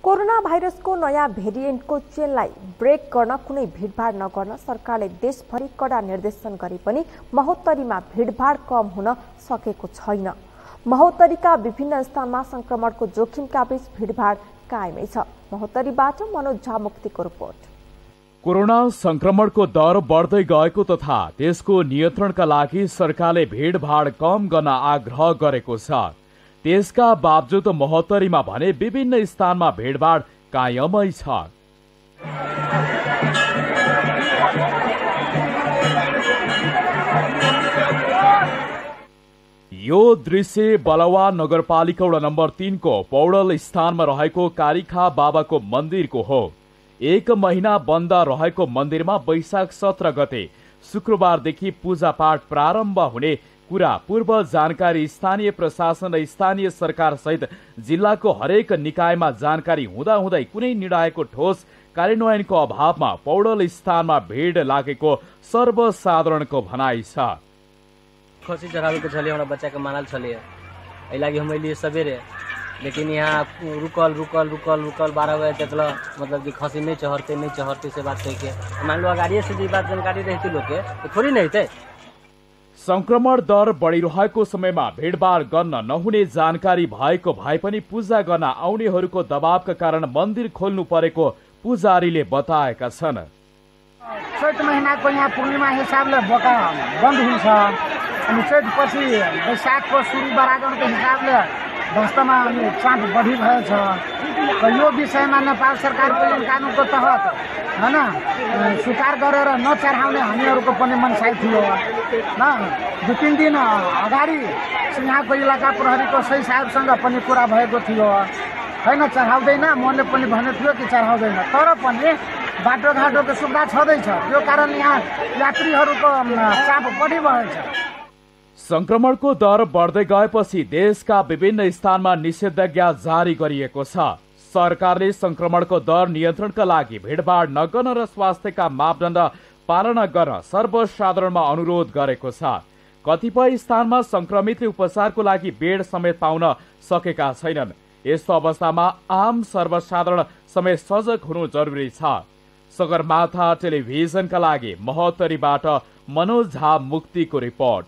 Corona भाइरसको नयाँ भेरिएन्टको चेनलाई brake गर्न कुनै भिडभाड नगर्न सरकारले देशभरि कडा निर्देशन गरे पनि महोत्तरीमा भिडभाड कम हुन सकेको छैन। महोत्तरीका विभिन्न स्थानमा संक्रमणको जोखिमका बीच भिडभाड कायमै छ। महोत्तरीबाट मनोज झा मुक्तिको रिपोर्ट। कोरोना संक्रमणको दर बढ्दै गएको तथा त्यसको नियन्त्रणका लागि सरकारले भिडभाड कम गर्न आग्रह गरेको छ। त्यसका बावजुद महोत्तरीमा भने विभिन्न स्थानमा भिडभाड कायमै छ। यो दृश्य बलवा नगरपालिका वडा नम्बर 3 को पौडल स्थानमा रहेको कारिखा बाबाको मन्दिरको हो। 1 महिना बन्द रहेको मन्दिरमा वैशाख 17 गते शुक्रबारदेखि पूजापाठ प्रारम्भ हुने कुरा पूर्व जानकारी स्थानीय प्रशासन र स्थानीय सरकार सहित जिल्लाको हरेक निकायमा जानकारी हुँदाहुँदै कुनै निर्णयको ठोस कार्यान्वयनको अभावमा पौडल स्थानमा भिड लागेको सर्वसाधारणको भनाइ छ। खसी चढ़ावे के हमरा बच्चा के मानल छले एहि लागि हम एलिए सबेरे, लेकिन यहाँ रुकल 12 बजे तक मतलब कि खसी नहीं चढ़ते से बात कह के मान लो गाड़ी से बात जानकारी रहती लोग के तो थोड़ी नहीं थे। संक्रमण दर बढ़िरहेको समयमा भिडभाड गर्न नहुने जानकारी भएको भए पनि पूजा गर्न आउनेहरूको दबावका कारण मन्दिर खोल्नु परेको पुजारीले बताएका छन्। चैत महिनाको यहाँ पूर्णिमा हिसाबले बोका बन्द हुन्छ अनि चैत पछि वैशाखको सुरु बरागणको हिसाबले वास्तवमा चाप बढी भएछ। यो विषयमा नेपाल सरकारको यस कानुनको तहत हैन स्वीकार गरेर नचढाउने हामीहरूको पनि मनसाइ थियो न। 2-3 दिन अगाडि यहाँको इलाका प्रहरीको सही साहबसँग पनि कुरा भएको थियो हैन, चढाउँदैन। मैले पनि भनेको थियो कि चढाउँदैन, तर पनि बाटोघाटोको सुविधा छँदैछ, त्यो कारण यहाँ यात्रीहरूको चाप बढी भएछ। संक्रमणको दर बढ्दै गएपछि देशका विभिन्न स्थानमा निषेधाज्ञा जारी गरिएको छ। सरकारले संक्रमणको दर नियन्त्रणका लागि भिडभाड नगर्न र स्वास्थ्यका मापदण्ड पालना गर्न सर्वसाधारणमा अनुरोध गरेको छ। कतिपय स्थानमा संक्रमितले उपचारको लागि बेड समेत पाउन सकेका छैनन्। यस्तो अवस्थामा आम सर्वसाधारण समेत सजग हुनु जरुरी छ। सगरमाथा टेलिभिजनका लागि महोत्तरीबाट मनोज झा मुक्तिको रिपोर्ट।